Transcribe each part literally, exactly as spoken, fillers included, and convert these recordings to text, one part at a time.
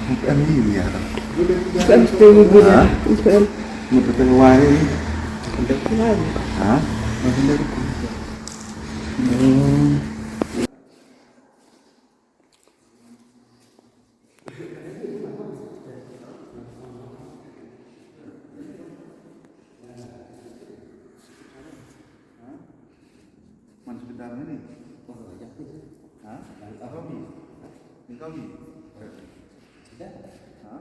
Em ni ni ya. Em stay with me. Ha? Em. Ni pete wai ni. Wai. Ha? Hmm. Man sebentar ni. Ha? Apa ni? Ni kau ni? Ha?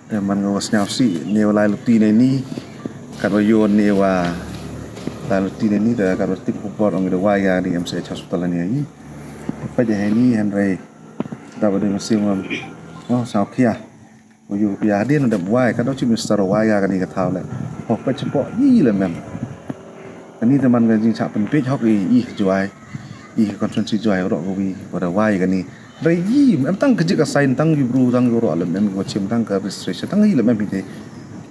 Te man nga wa sñiawsih ne wa lai luti ne ni, kat wa yoh ne wa lai luti ne ni, te kat wa tip khubor ong i da wai ya ni M C H hospital ni ya i. Pait ya ni hynrei da wa de masi wa, oh, sñiaw khia. Wa yoh pia hadien da wai, kat wa Chief Minister wa wai ya kani ka thaw le. Oh, pait chapoh i le mem. Kani te man ka jingchah pynpeit hok i, i Jowai, i constituency Jowai, roh ka wi, wa da wai kani. Hynrei i, em tang ka jik ka sign, tang i bru, tang i roh lem, em wa chim, tang ka registration, tang i lem, em hi te.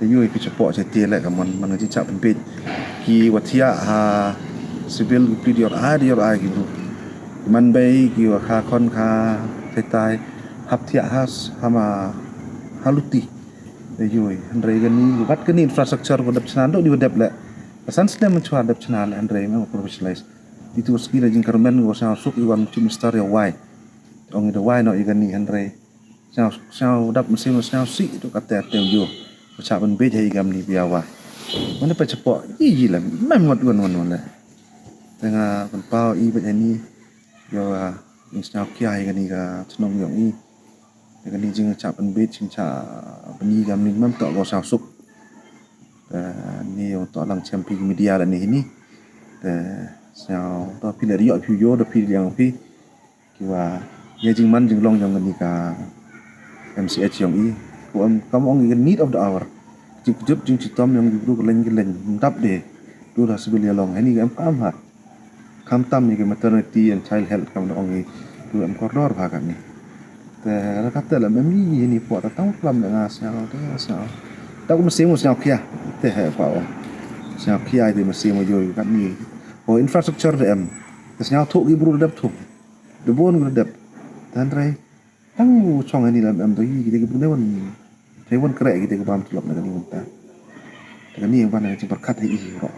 Te yoh i phi chapoh cha te le ka man, man ka jingchah pynpeit. Ki wa thiah ha civil, ki pli dior ai, dior ai ki bru. Man bei, ki wa kha khon kha, thei tai, hap thiah ha, ha ma, ha luti. Te yoh i, hynrei kani, wat kani infrastructure wa dep chna, do di wa dep le. Ka san snem man chwa dep chna le, hynrei me wa professionalize. Itu wa ski la jingkyrmen wa sñiaw suk i wan Chief Minister ya wai. Ong i da wai noh i kani hynrei. Sñiaw, sñiaw dap masi wa sñiawsih tu kate te yoh. Wa chah pynbeit hei kam ni pia wai. Mane pait chapoh, i, i le, mem wat wan wan wan le. Te nga pynpaw i pait hei ni, yoh, ah, i sñiaw khia hei kani ka chnong yong i. Te kani jingchah pynbeit, jingchah pyni kam ni mem toh ko sñiaw suk. Te ni yoh toh lang chem phi media la ni hini. Te sñiaw toh phi le yoh phi yoh, da phi liang phi. Ki wa, ya jingman jinglong yong kani ka M C H yong i. Ko em kam ong i need of the hour. Jingkjut jingchitom yong ki bru ka leng ki leng. Dap de. Du da civil ya long. Hei ni ka em kam ha. Khamtam ya ki maternity and child health kam ong i. Du em kordor bha kani. Te la kate la mem i ni po ta tang klam le nga sñiaw, te sñiaw. Ta ko masi mo sñiaw khia. Te he pa o. Sñiaw khia te masi mo yoh i kani. O infrastructure de em. Te sñiaw thuk i bru dep thuk. De bon ko dep. Tan rei. Tang u chong hei ni lam em to i, kite ki bru ne wan. Te wan kreh kite ki bam tulop na kani wan ta. Te kani yang ban na ka jingpyrkhat hei i roh.